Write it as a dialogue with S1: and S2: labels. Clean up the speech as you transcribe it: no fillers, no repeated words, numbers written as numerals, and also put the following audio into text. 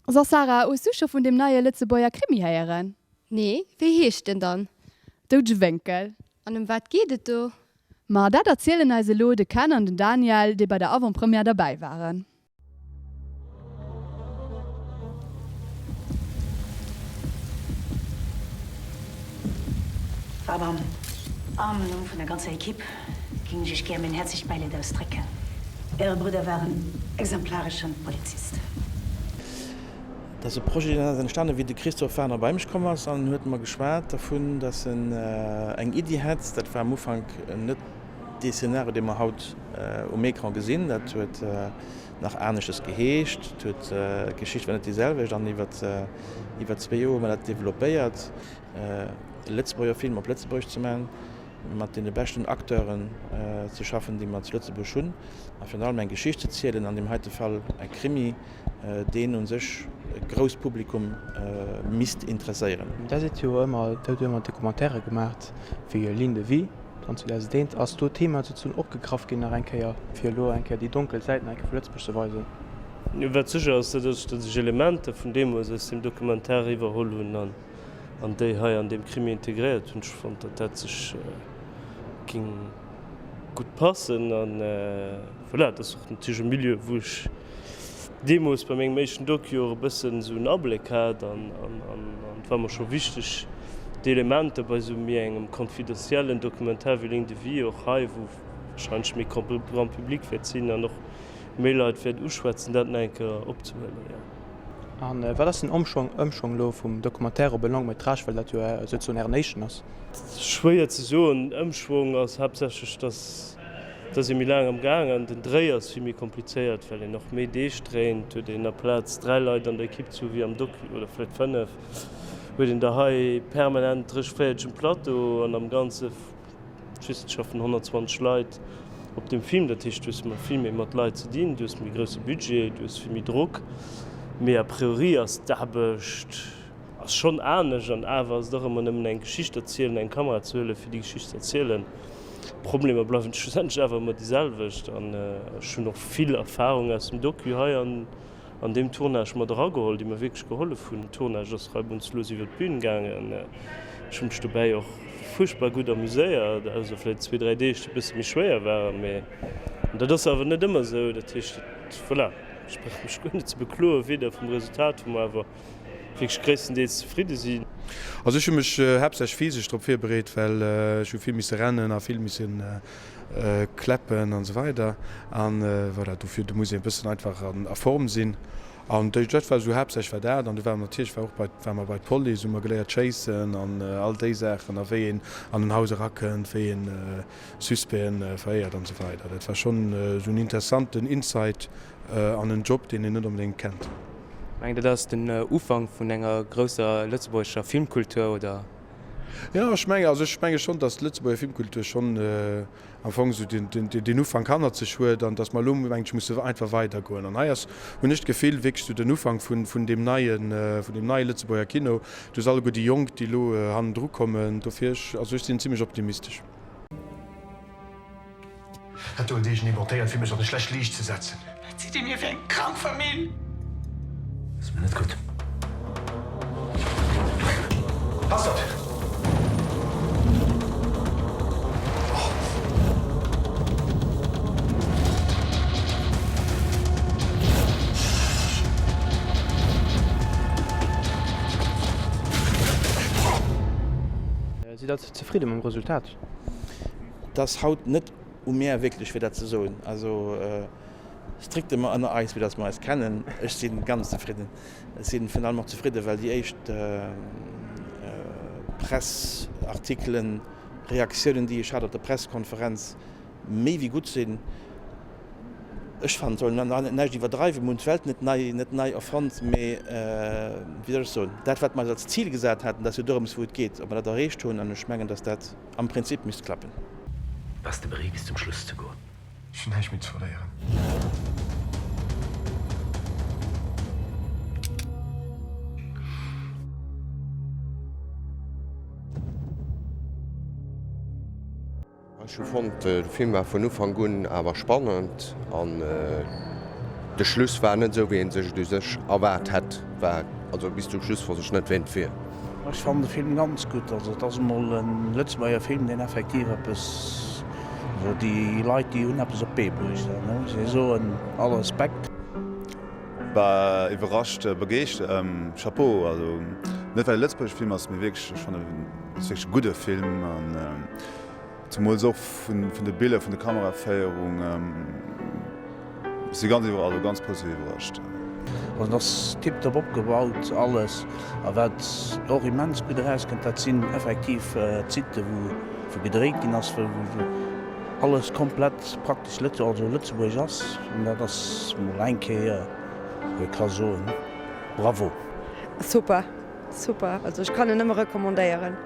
S1: So Sarah, hues du scho vun deem neie Lëtzebuerger Krimi héieren?
S2: Nee, wéi heescht den dann?
S1: Doudege Wénkel.
S2: An ëm wat geet et do?
S1: Ma dat erzielen eis elo de Ken an den Daniel, déi bei der Avant-Première derbäi waren.
S3: Barbara, Am Numm vun der ganzer Equipe géing ech Iech gär mäin häerzlecht Bäileed ausdrécken. Äre Brudder war en exemplareschen Polizist.
S4: Dat ass e Projet, deen ass entstanden, wéi de Christophe Werner bei mech komm ass an en huet mer geschwat dervun, dass en eng Iddi hätt. Dat war am Ufank net dee Szenario, dee mer haut um Ecran gesinn. Dat huet nach aneschtes geheescht. Et huet, d'Geschicht war net déi selwecht an iwwer iwwer zwee Joer hu mer dat developpéiert, e Lëtzebuerger Film op Lëtzebuergesch ze maachen, mat deene beschten Acteuren ze schaffen, déi mer zu Lëtzebuerg hunn a virun allem eng Geschicht ze zielen, an deem heite Fall e Krimi, deen u sech e grousst Publikum misst interesséieren.
S5: Der sidd jo ëmmer, der hutt jo ëmmer Documentairë gemaacht wéi Ligne de vie dann 2001. Ass do d'Thema souzesoen opgegraff ginn nach eng Kéier, fir elo eng Kéier déi donkel Säit nach eng Kéier vu Lëtzebuerg ze weisen?
S6: Wat sécher ass, dat ass, datt ech Elementer vun deemools aus deem Documentaire iwwerholl hunn an déi hei an deem Krimi integréiert hunn. Ech hu fonnt, datt dat sech géing gutt passen an voilà, et ass och natierlech e Milieu, wou ech deemools bei mengem éischten Docu och e bëssen esou en Abléck hat an et war mer scho wichteg, déi Elementer bei esou méi engem confidentiellen Documentaire wéi Ligne de vie och hei, wou wahrscheinlech méi grand public wäert sinn an och méi Leit wäert uschwätzen, dat nach eng Kéier opzehuelen, jo.
S5: A wat ass den Ëmschwong elo vum Documentaire op e Long métrage, well dat jo souzesoen Ären éischten ass?
S6: Schwéier ze soen. Ëmschwong ass haaptsächlech, dass dass ee méi laang am Gaang an den Dréi ass vill méi komplizéiert, well een och méi Deeg dréint. Huet een aplaz 3 Leit an der Ekipp ze hu wéi am Docu oder vläicht 5, huet een der hei permanent 30, 40 um Plateau an am Ganze, ech weess net, schaffen 120 Leit op deem Film. Dat heescht, du hues mat vill méi mat Leit ze dinn, du hues méi grousse Budget, du hues vill méi Drock. Mee a priori ass d'Aarbecht ass schonn anescht an awer ass et och ëmmer nëmmen eng Geschicht erzielen, eng Kamera ze huelen, fir déi Geschicht ze erzielen. D'Problemer bleiwen schlussendlech awer ëmmer déi selwecht an ech hunn och vill Erfahrung aus dem Docu hei an an deem Tournage mat erageholl, déi mer wierklech gehollef hunn. Den Tournage ass reibungslos iwwer d'Bün gaangen. Ech hu mech dobäi och fuerchtbar gutt amuséiert, ausser vläicht zwee, dräi Deeg, déi e bësse méi schwéier waren. Mee dat ass awer net ëmmer esou. Dat heescht, voilà, ech brauch mech guer net ze bekloen, weder vum Resultat, wou mer awer wierklech gréisstendeels zefridde sinn.
S7: Also ech hu mech haaptsächlech physesch drop virbereet, well ech hu vill misse rennen a vill misse kleppen an esou weider an voilà, dofir do muss een e bëssen einfach a Form sinn an dat war esou haaptsächlech war dat an du ware mer natierlech war och bei ware mer bei d'Police, hu mer geléiert schéissen an all déi Saachen a wéi een an en Haus erakënnt, wéi een Suspecten verhéiert an esou weider. Dat war schonn esou en interessanten Insight an en Job, deen een net onbedéngt kennt.
S5: Mengt Der, dat ass den Ufank vun enger grousser lëtzebuergescher Filmkultur, oder?
S7: Jo, ech mengen, also ech menge schonn, datt d'Lëtzebuerger Filmkultur schonn am Fong esou den Ufank hannert sech huet an datt mer elo, mengen ech, musse einfach weidergoen. An hei ass, hunn ech d'Gefill, wierklech esou den Ufank vun deem neien, vun deem neie Lëtzebuerger Kino. Du hues alleguer déi Jonk, déi elo hannendru kommen. Dofir, ech, also ech sinn zimlech optimistesch.
S8: Dat do huet iergendee montéiert fir mech an e schlecht Liicht ze setzen.
S9: Wat sidd Dir mir fir eng krank Famill?
S8: Ass mir net gutt. Passt op!
S5: Sidd Der zefridde mam Resultat?
S4: Et ass haut net u mär wierklech fir dat ze soen. Also strictement ënner eis, wéi datt mer eis kennen, ech si ganz zefridden. Ech si virun allem och zefridden, well déi éischt Pressartikelen, Reaktiounen, déi ech hat op der Presskonferenz, méi wéi gutt sinn. Ech fannen, et soll een näischt iwwerdreiwen, mir hunn d'Welt net nei, net nei erfonnt, mee wéi soll ech soen, dat wat mer eis als Zil gesat haten, dat ass jo dorëms wou et geet, ob mer dat erreecht hunn, an ech mengen, datt dat am Prinzip misst klappen.
S8: Bass de bereet bis zum Schluss ze goen? Ech hunn näischt méi ze verléieren.
S10: Ech hu fonnt, de Film war vun Ufank un awer spannend an. De Schluss war net esou wéi een sech et u sech erwaart hätt, war also bis zum Schluss wosst ech net ween et wier.
S11: Ech fannen de Film ganz gutt. Also et ass emol e lëtzebuerger Film deen effektiv eppes, also déi Leit déi hunn eppes op d'Bee bruecht, da muss ee soen, all Respekt.
S12: War iwwerrascht, begeescht, Chapeau, also net well et e lëtzebuergesche Film ass, mee wierklech, ech fannen et ass wierklech e gudde Film an Zemools och vun de Biller, vun der Kameraféierung. Ech si ganz iwwer, also ganz positiv iwwerrascht.
S11: Also et ass tiptop opgebaut alles a wat och immens gutt erauskënnt, dat sinn effektiv d'Sitte wou wou gedréit ginn ass, wou wou alles komplett praktesch Lëtze, also Lëtzebuerg ass an dat ass mol eng Kéier wou ee ka soen, Bravo!
S13: Super, super, also ech kann en nëmme recommandéieren.